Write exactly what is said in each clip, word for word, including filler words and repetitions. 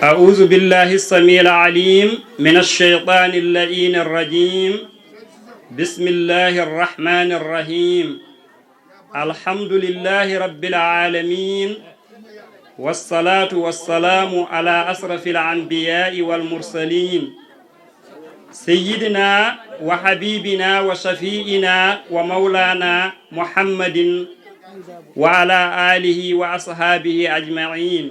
أعوذ بالله السميع العليم من الشيطان اللعين الرجيم. بسم الله الرحمن الرحيم. الحمد لله رب العالمين، والصلاة والسلام على أشرف الأنبياء والمرسلين، سيدنا وحبيبنا وشفيعنا ومولانا محمد وعلى آله وأصحابه أجمعين،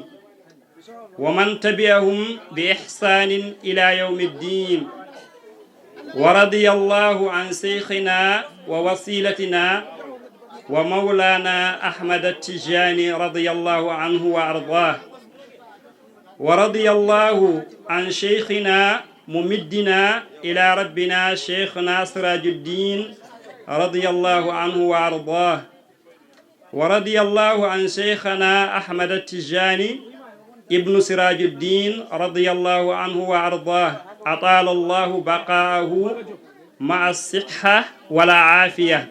ومن تبعهم بإحسان إلى يوم الدين. ورضي الله عن شيخنا ووسيلتنا ومولانا أحمد التجاني رضي الله عنه وأرضاه. ورضي الله عن شيخنا ممدنا إلى ربنا شيخنا سراج الدين رضي الله عنه وأرضاه. ورضي الله عن شيخنا أحمد التجاني ابن سراج الدين رضي الله عنه وأرضاه، أطال الله بقاءه مع الصحة والعافية.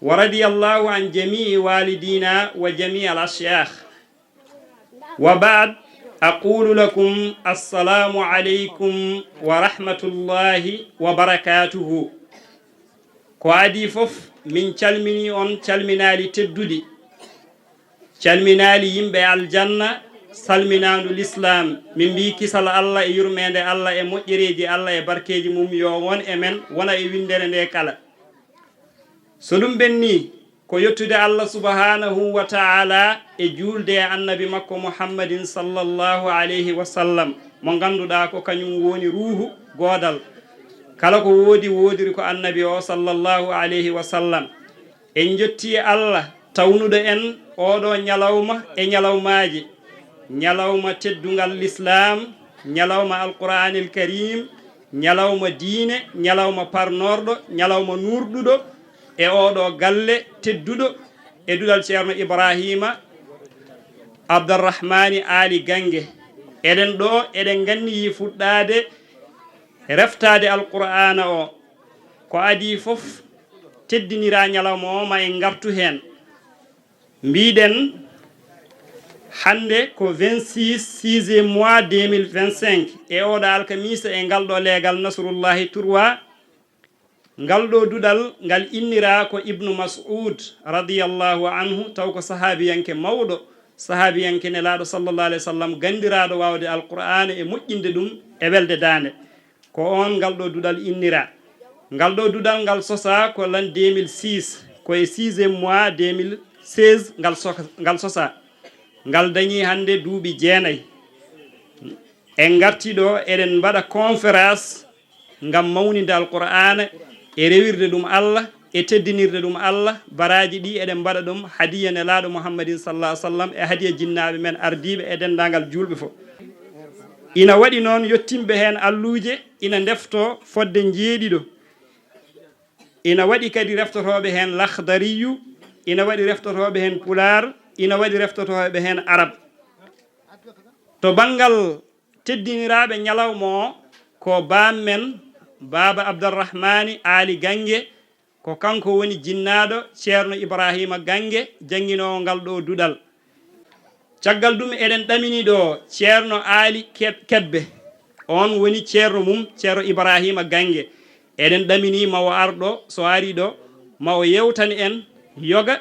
ورضي الله عن جميع والدينا وجميع الأشياخ. وبعد، أقول لكم السلام عليكم ورحمة الله وبركاته. Ko adii fof, min calminii on calminaali tedduɗi, calminaali yimɓe aljanna, salminaandu lislaam. Min mbii kisal Allah e yurmeende Allah e moƴƴereeji Allah e barkeeji mum yo won e men, wona e winndere nde kala. So ɗum ɓennii, ko yettude Allah subhanahu wa ta'ala e juulde e annabi makko Muhammadin sallallahu alayhi wa sallam, mo ngannduɗaa ko kañum woni ruuhu goodal. Kala ko woodi, woodiri ko annabi o sallallahu alayhi wa sallam. En njettii Allah tawnuɗo en ooɗo ñalawma e ñalawmaaji, ñalawma teddungal lislaam, ñalawma Alqur'aanil Kariim, ñalawma diine, ñalawma parnorɗo, ñalawma nuurɗuɗo e ooɗo galle tedduɗo e duɗal Ceerno Ibraahiima Abdarrahmaani Aali Gannge. Eɗen ɗo, eɗen nganniyi fuɗɗaade reftaade Alqur'aana o. Ko adii fof, teddiniraa ñalawma o, ma en ngartu heen. Mbiɗen hannde ko vingt-six sixième mois deux mille vingt-cinq, e oɗo alkamiisa e ngal ɗo leegal Nasrullahi trois. Ngal ɗo duɗal ngal inniraa ko Ibnu Mas'ud radiyallahu anhu, taw ko sahaabiyanke mawɗo, sahaabiyanke Nelaaɗo sallallahu alayhi wa sallam, ganndiraaɗo waawde Alqur'aana e moƴƴinde ɗum e welde daande. Ko oon ngal ɗo duɗal inniraa. Ngal ɗo duɗal ngal sosaa ko l'an deux mille six, ko e sixième mois deux mille seize ngal soka-, ngal sosaa. Ngal dañii hannde duuɓi jeenay. En ngartii ɗo, eɗen mbaɗa conférence ngam mawninde Alqur'aana e rewirde ɗum Allah e teddinirde ɗum Allah. Baraaji ɗi eɗen mbaɗa ɗum hadiya Nelaaɗo Muhammadin sallallahu alaihi wasallam e hadiya jinnaaɓe men ardiiɓe e denndaangal juulɓe fof. Ina waɗi noon yottinɓe heen alluuje ina ndeftoo fodde njeeɗiɗo. Ina waɗi kadi reftotooɓe heen Lakhdariyu, ina waɗi reftotooɓe heen Pulaar, ina waɗi reftotooɓe heen Arab. To banngal teddiniraaɓe ñalawma o, ko baam men, Baaba Abdarrahmaani Aali Gannge, ko kanko woni jinnaaɗo Ceerno Ibraahiima Gannge, jannginoowo ngal ɗo duɗal. Caggal ɗum, eɗen ɗamini ɗo Ceerno Aali Ke-, Kebbe, oon woni ceerno mum, Ceerno Ibraahiima Gannge. Eɗen ɗamini ma o ar ɗo, so ari ɗo, ma o yeewtan en yoga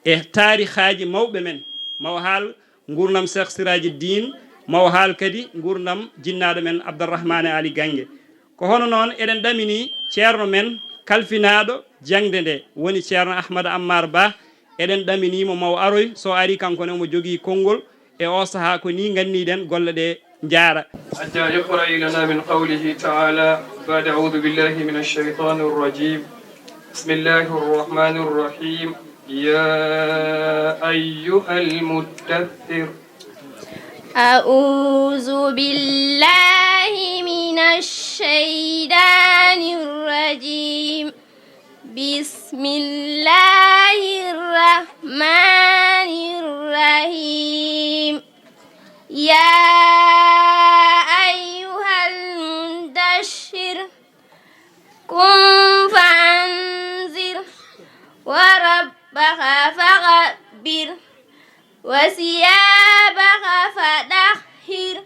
e taarihaaji mawɓe men, ma o haal nguurndam Seex Siraaji Diin, ma o haal kadi nguurndam jinnaaɗo men Abdarrahmaane Aali Gannge. Ko hono noon eɗen ɗamini ceerno men kalfinaaɗo jaŋde nde, woni Ceerno Ahmad Ammar Ba. Eɗen ɗamini mo ma o aroy, so ari kanko ne omo jogii konngol e o sahaa. Ko ni nganniɗen golle ɗe njaara. حتى يقرأ لنا من قوله تعالى بعد أعوذ بالله من الشيطان الرجيم. بسم الله الرحمن الرحيم. يا أيها المدثر. أعوذ بالله من الشيطان الرجيم. بسم الله الرحمن الرحيم. يا أيها المدثر، قم فأنذر، وربك فكبر، وثيابك فطهر،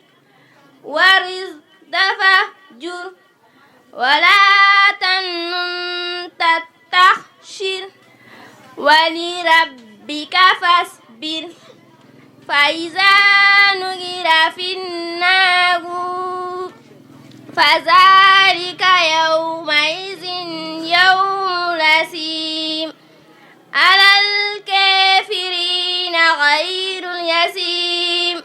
ولا تمنن تستكثر ولربك فاصبر. فإذا نقر في الناقور فذلك يومئذ يوم عسير على الكافرين غير يسير.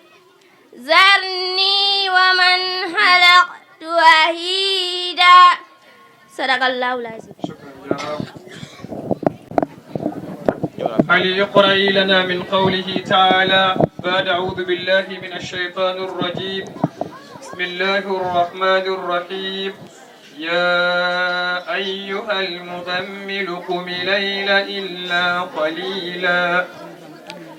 ذرني ومن خلقت وحيدا. صدق الله العظيم. هل يقرأ لنا من قوله تعالى بعد أعوذ بالله من الشيطان الرجيم. بسم الله الرحمن الرحيم. يا أيها المزمل قم الليل إلا قليلا.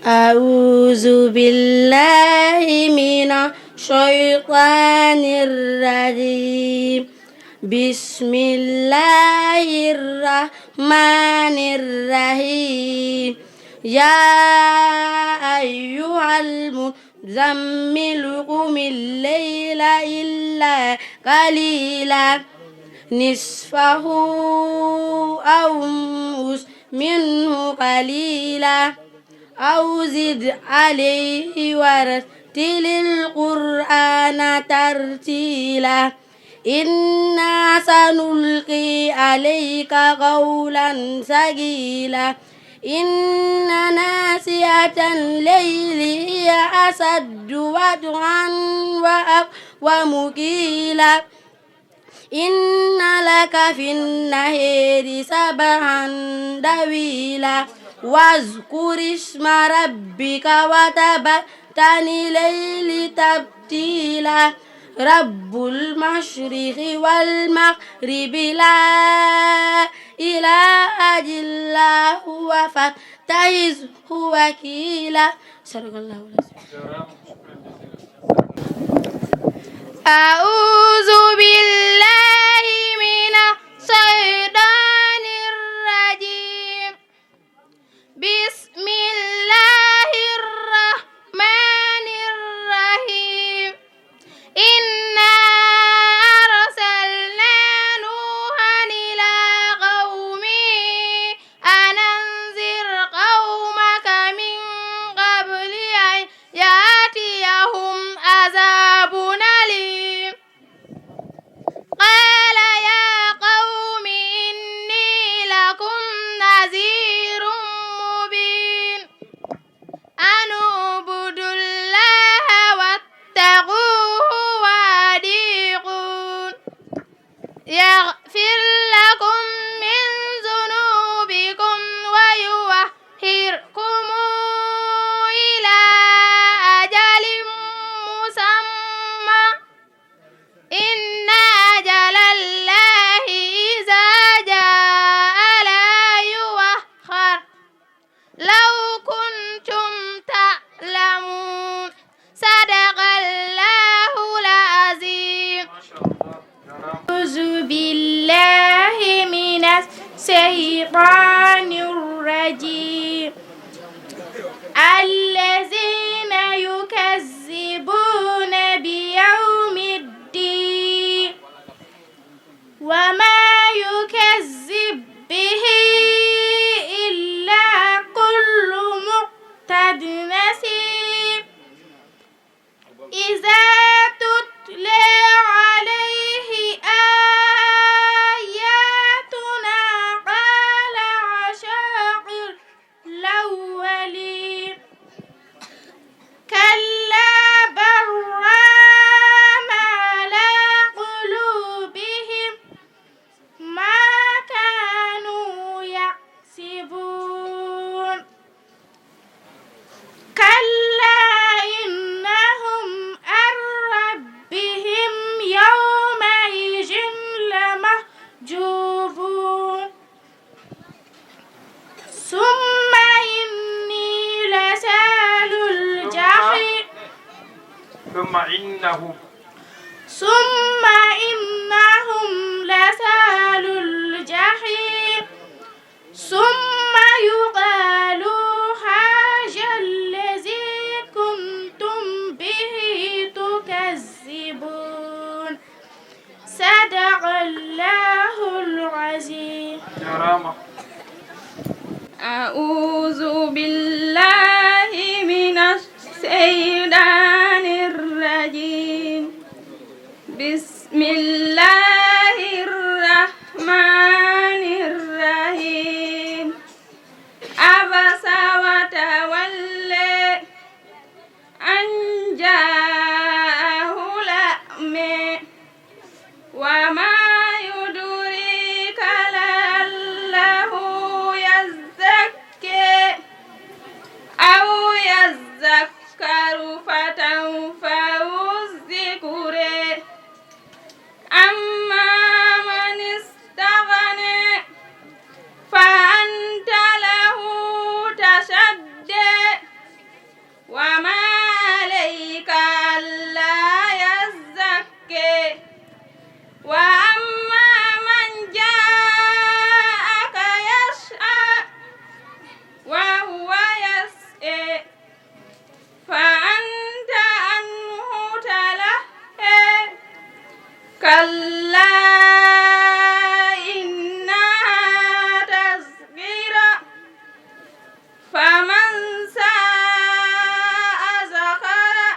أعوذ بالله من الشيطان الرجيم. بسم الله الرحمن الرحيم. يا أيها المزمل قم الليل إلا قليلا نصفه أو انقص منه قليلا أو زد عليه ورتل القرآن ترتيلا. إنا سنلقي عليك قولا ثقيلا. إن ناشئة الليل هي أشد وطئا وأقوم قيلا. إن لك في النهار سبحا طويلا. واذكر اسم ربك وتبتل إليه تبتيلا. رب المشرق والمغرب لا إله إلا هو فاتخذه وكيلا. صدق الله العظيم. أعوذ بالله من الشيطان الرجيم. بسم الله الرحمن الرحيم. إنا أرسلنا نوحا إلى قومه أن أنذر قومك من قبل أن يأتيهم عذاب أليم. قال يا قوم إني لكم نذير مبين. أن اعبدوا الله واتقوه وأطيعون. يغفر لكم من ذنوبكم ويؤخركم إلى أجل مسمى. إن أجل الله إذا جاء لا يؤخر. لو كنتم تعلمون. صدق الله العظيم. أعوذ بالله من الشيطان الرجيم. الذين يكذبون بيوم الدين. وما يكذب به إلا كل معتد أثيم. إذا تتلى عليه آياتنا قال أساطير الأولين. كلا بل ران على قلوبهم ما كانوا يكسبون. كلا إنهم عن ربهم يومئذ لمحجوبون. ثم إني لصال الجحيم. ثم إنهم ثم إنهم لصال الجحيم. ثم يقال هذا الذي كنتم به تكذبون. صدق الله العظيم. Jaaraama. أعوذ بالله من الشيطان الرجيم. بسم الله الرحمن الرحيم. عبس وتولى أن جاءه الأعمى. وما يدريك لعله يزكى أو يذكر فتنفعه الذكرى. أما من استغنى فأنت له تصدى. وما عليك ألا يزكى. وأما من جاءك يسعى وهو يسعى فأنت عنه تلهى. كلا إنها تذكرة فمن شاء ذكره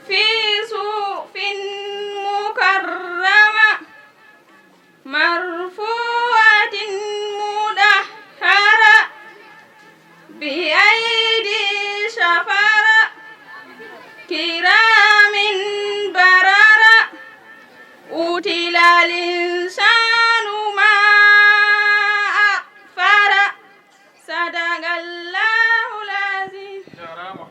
في صحف مكرمة مرفوعة مطهرة بأيدي سفرة كرام بررة. قتل الإنسان ما أكفره. صدق الله العظيم. Jaaraama.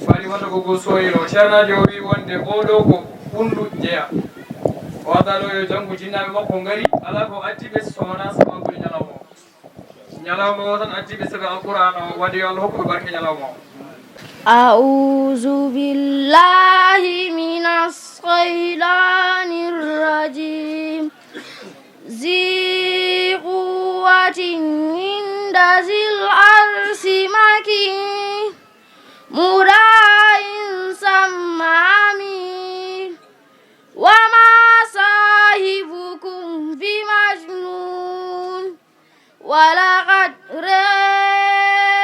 Faali wata ko go soylo. Ceernaajo o wi wonde oo ɗoo ko ɓunndu jeya. O wata ɗo yo janngo jinnaaɓe makko ngari, alaa ko addi ɓe so wonaa sababude ñalawma o. Ñalawma o tan addi ɓe, sabi Alqur'aana o, waɗi yo Allah hokku ɓe barke ñalawma o. أعوذ بالله من الشيطان الرجيم. ذي قوة عند ذي العرش مكين مطاع ثم أمين. وما صاحبكم بمجنون. ولقد رآه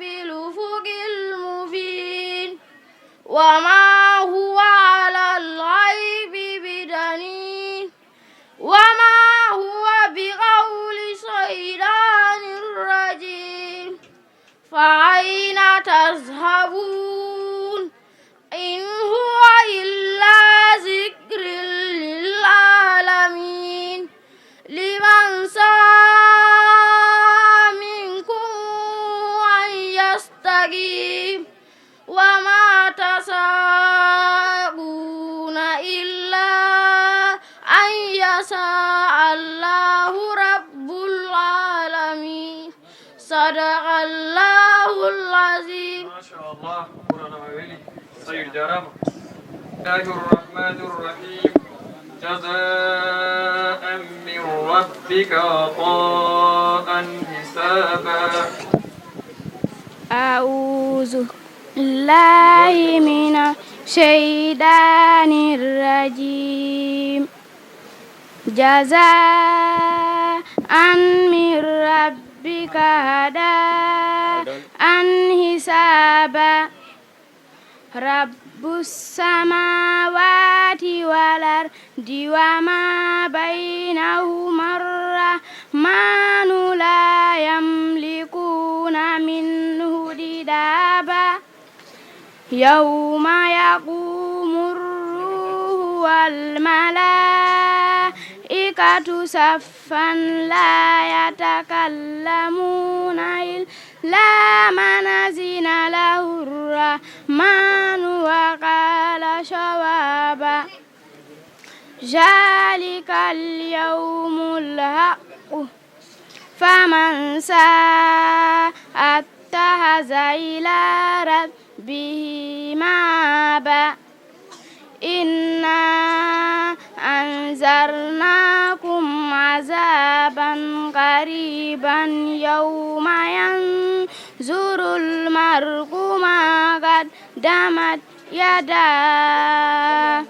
بالأفق المبين. وما هو على الغيب بضنين. وما هو بقول شيطان رجيم. فأين تذهبون؟ إن هو إلا ذكر للعالمين. لمن شاء منكم أن يستقيم. وما تشاءون إلا أن يشاء الله رب العالمين. صدق الله العظيم. Machallah, Qur'aana o weli. Sayyid, jaaraama. بسم الله الرحمن الرحيم. جزاء من ربك عطاء حسابا. أعوذ بالله من الشيطان الرجيم. جزاء من ربك عطاء حسابا. رب السماوات والأرض وما بينهما الرحمن لا يملكون منه خطابا. يوم يقوم الروح والملائكة صفا لا يتكلمون إلا من أذن له الرحمن وقال صوابا. ذلك اليوم الحق. فمن شاء اتخذ إلى ربه مآبا. إنا أنذرناكم عذابا قريبا يوم ينظر المرء ما قدمت يداه،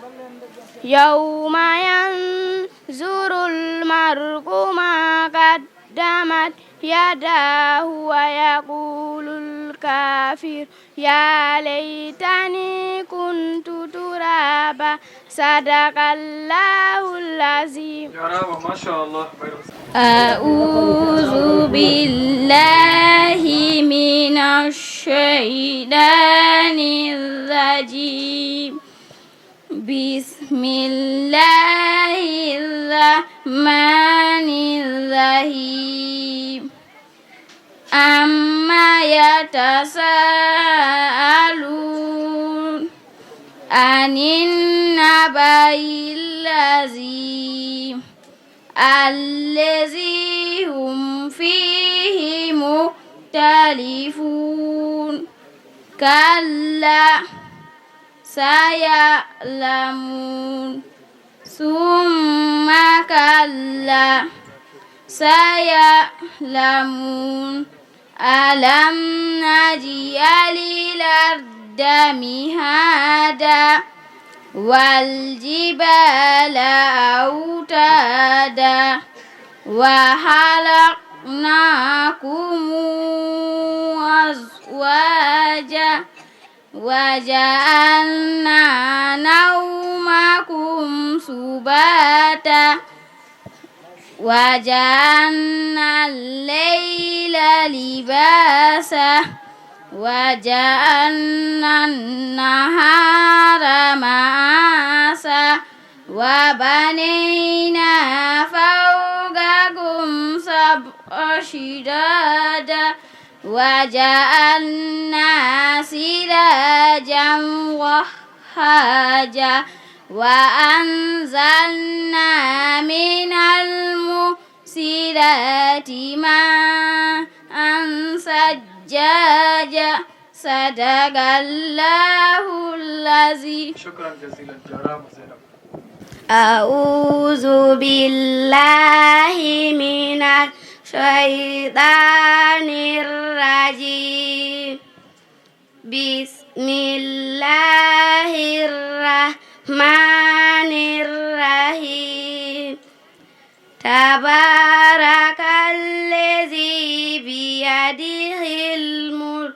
يوم ينظر المرء ما قدمت يداه ويقول الكافر يا ليتني كنت ترابا. صدق الله العظيم. Jaaraama, machallah. أعوذ بالله من الشيطان الرجيم. بسم الله الرحمن الرحيم. عم يتساءلون عن النبأ العظيم الذي هم فيه مختلفون. كلا سيعلمون ثم كلا سيعلمون ألم نجعل الأرض مهادا والجبال أوتادا وخلقناكم أزواجا وجعلنا نومكم سباتا وجعلنا الليل لباسا وجعلنا النهار معاشا وبنينا فوقكم سبعا شدادا وجعلنا سراجا وهاجا وأنزلنا من المعصرات ماء ثجاجا. صدق الله العظيم. شكرا جزيلا. Jaaraama, Zainab. أعوذ بالله من الشيطان الرجيم. بسم الله الرحمن الرحيم. تبارك الذي بيده الملك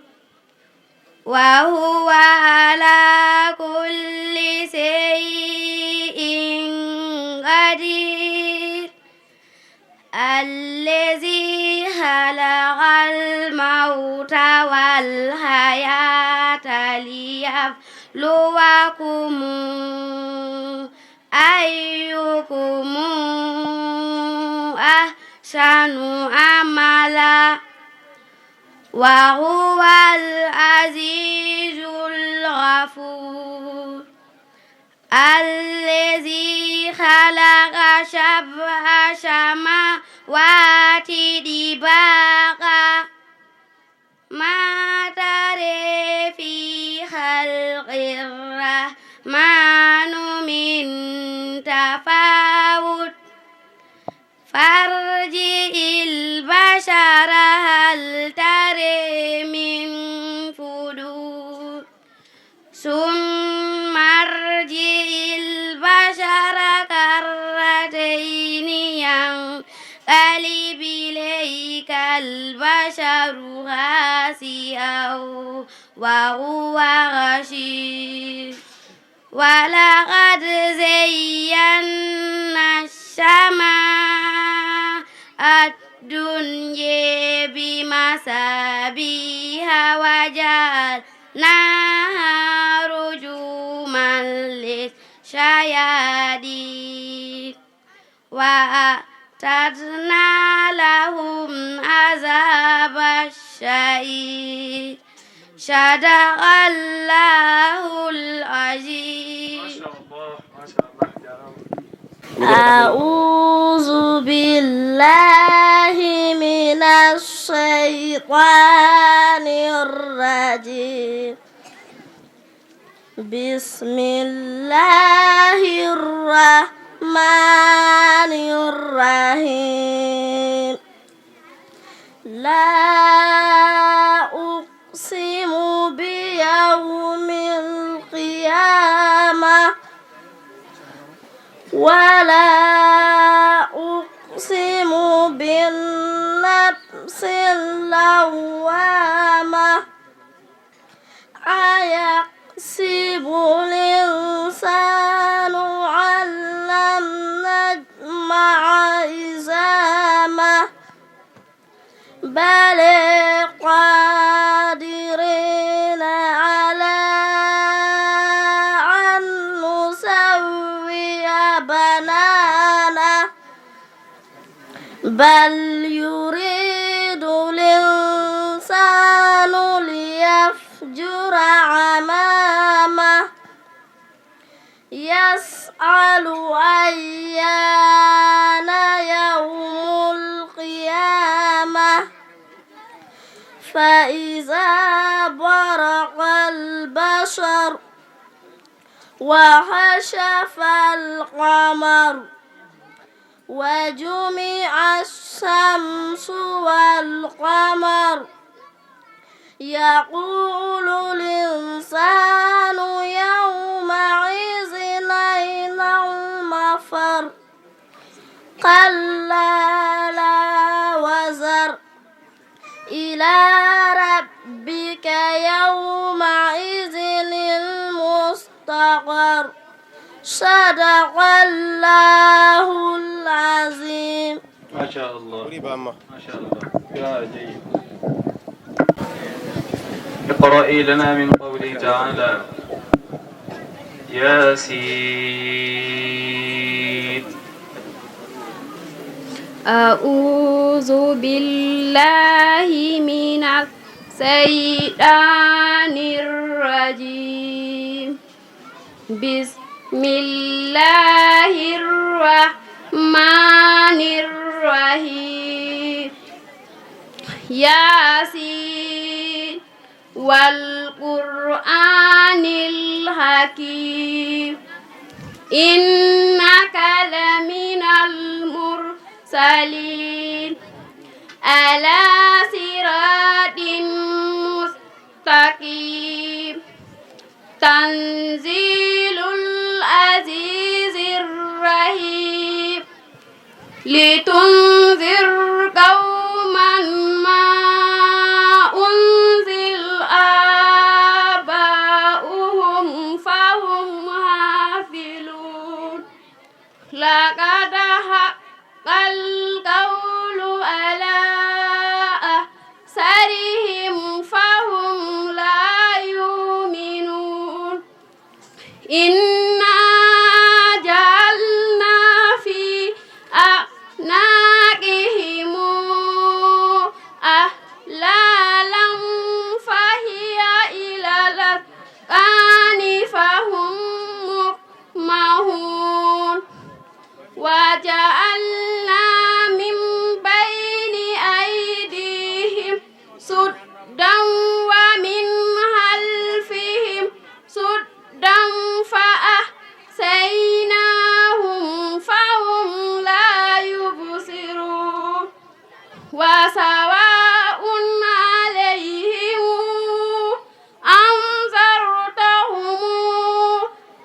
وهو على كل شيء قدير. الذي خلق الموت والحياة ليبلوكم أيكم أحسن عملا وهو العزيز الغفور. الذي خلق سبع سماوات طباقا ما ترى في خلق الرحمن من تفاوت فارجع البصر هل ترى من فطور ثم ارجع البصر كرتين ينقلب إليك البصر خاسئا وهو حسير. ولقد زينا السماء الدنيا بمصابيح وجعلناها رجوما للشياطين وأعتدنا لهم عذاب السعير. صدق الله العظيم. ما شاء الله، ما شاء الله، يا رب. أعوذ بالله من الشيطان الرجيم. بسم الله الرحمن الرحيم. لا أقسم بيوم القيامة، ولا أقسم بالنفس اللوامة. أيحسب الإنسان أن لن نجمع عظامه؟ بلى قادرين على أن نسوي بنانه. بل يريد الإنسان ليفجر أمامه. يسأل أيان يوم القيامة. فإذا برق البصر. وخسف القمر. وجمع الشمس والقمر. يقول الإنسان يومئذ أين المفر. كلا لا وزر. إلى ربك يومئذ المستقر. صدق الله العظيم. ما شاء الله. Ɓuri bamma. ما شاء الله. قراءة جيدة. اقرأي لنا من قوله تعالى. ياسين. أعوذ بالله من الشيطان الرجيم. بسم الله الرحمن الرحيم. ياسين. والقرآن الحكيم. إنك لمن المرسلين. على صراط مستقيم. تنزيل العزيز الرحيم. لتنذر قوما ما أنذر آباؤهم فهم غافلون. لقد حق القول على أكثرهم فهم لا يؤمنون. إنا جعلنا في أعناقهم أغلالا فهي إلى الأذقان فهم مقمحون. وجعلنا من بين أيديهم سدا ومن خلفهم سدا فأغشيناهم فهم لا يبصرون. وسواء عليهم أنذرتهم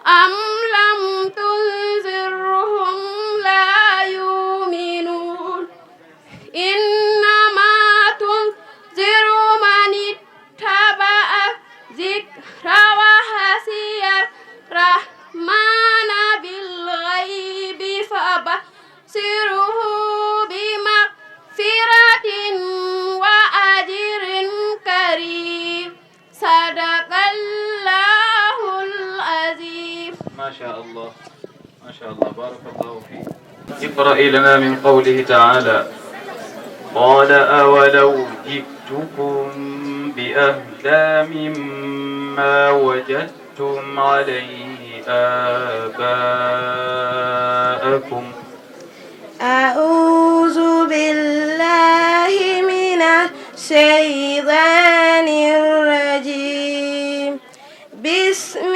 أم لم تنذرهم لا يؤمنون. إنما تنذر من اتبع الذكر وخشي الرحمن بالغيب فبشره بمغفرة وأجر كريم. صدق الله العظيم. ما شاء الله. ما شاء الله. بارك الله فيك. اقرأي لنا من قوله تعالى. قال أولو جئتكم بأهدى مما وجدتم عليه آباءكم. أعوذ بالله من الشيطان الرجيم. بسم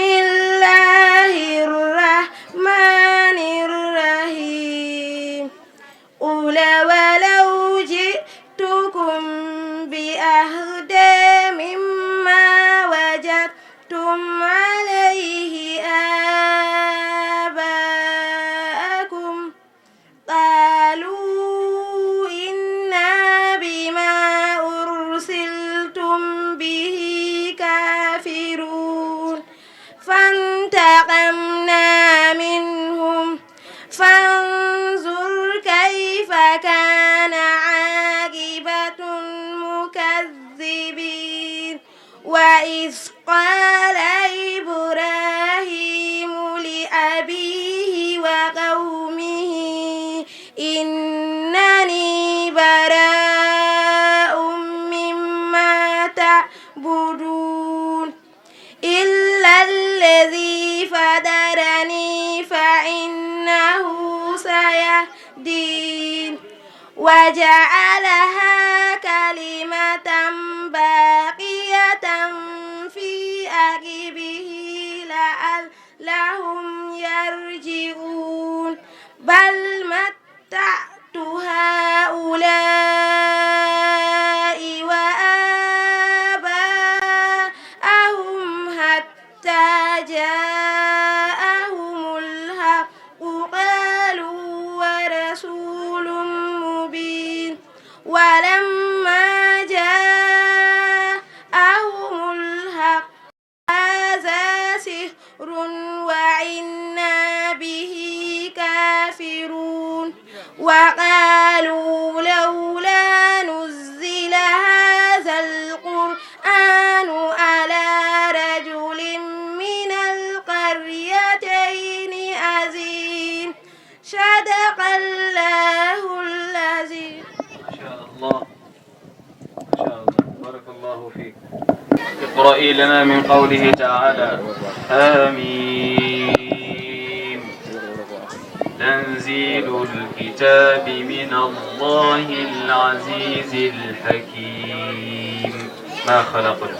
إذ قال إبراهيم لأبيه وقومه إنني براء مما تعبدون إلا الذي فطرني فإنه سيهدين. وجعلها كلمة باقية في عقبه لعلهم يرجعون. بل متعت هؤلاء وآباءهم حتى جاءهم الحق قالوا ورسول مبين ولما جاءهم الحق هذا سحر وإنا به كافرون وقالوا لولا نزل هذا القرآن على رجل من القريتين عظيم. صدق الله العظيم. ما شاء الله. ما شاء الله. بارك الله فيك. اقرأي لنا من قوله تعالى. آمين. تنزيل الكتاب من الله العزيز الحكيم. ما خلقنا.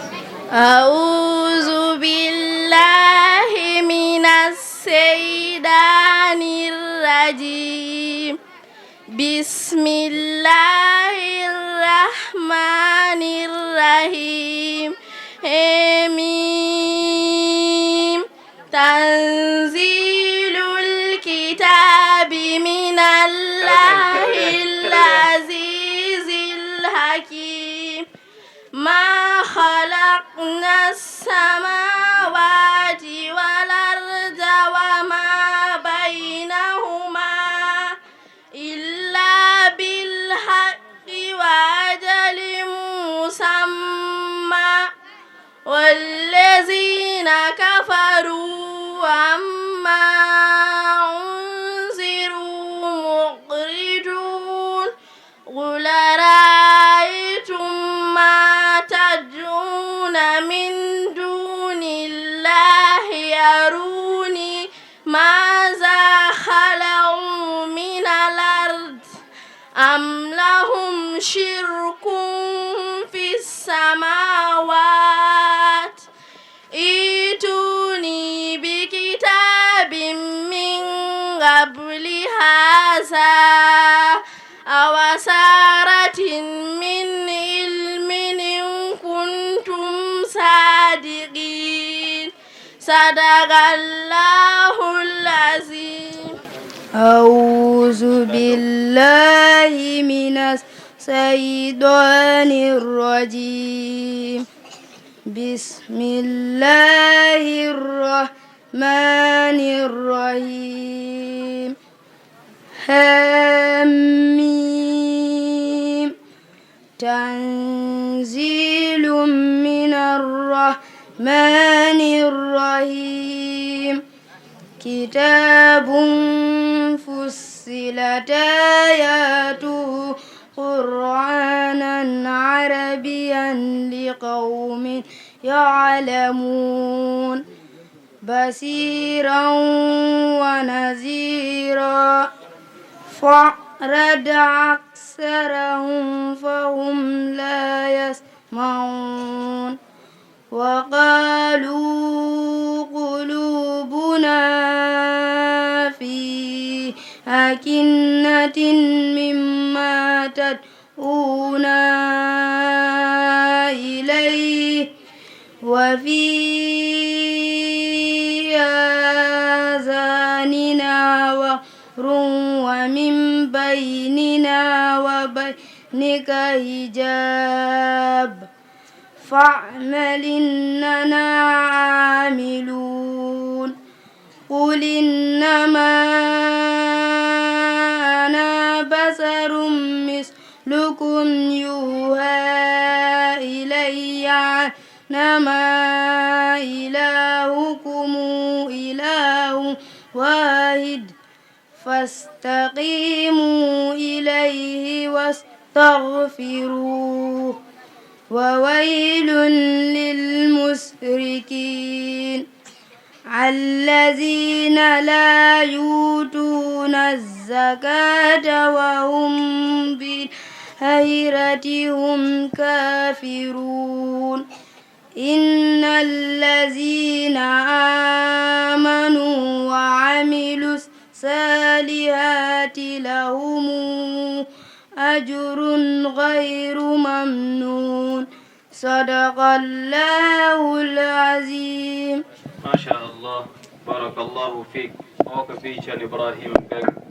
أعوذ بالله من الشيطان الرجيم. بسم الله الرحمن الرحيم. حميم. تنزيل الكتاب من الله العزيز الحكيم. ما خلقنا السماوات والأرض وما بينهما إلا بالحق وأجل مسمى والذين كفروا عما أنذروا معرضون. قل أرأيتم ما تدعون من دون الله أروني ماذا خلقوا من الأرض أم لهم شرك في السماوات ائتوني بكتاب من قبل هذا أو أثارة من علم إن كنتم صادقين. صدق الله العظيم. أعوذ بالله من الشيطان الرجيم. بسم الله الرحمن الرحيم. حميم. تنزيل من الرحمن الرحيم. كتاب فصلت آياته قرآنا عربيا لقوم يعلمون. بشيرا ونذيرا فأعرض أكثرهم فهم لا يسمعون. وقالوا قلوبنا في أكنة مما تدعونا إليه وفي آذاننا وقر ومن بيننا وبينك حجاب فاعمل إننا عاملون. قل إنما أنا بشر مثلكم يوحى إلي إنما إلهكم إله واحد فاستقيموا إليه واستغفروه وويل للمشركين الذين لا يؤتون الزكاة وهم بالآخرة هم كافرون إن الذين آمنوا وعملوا الصالحات لهم أجر غير ممنون صدق الله العظيم. Machallah, barakallahu fik. O ko ɓiy Ceerno Ibrahima Gaye.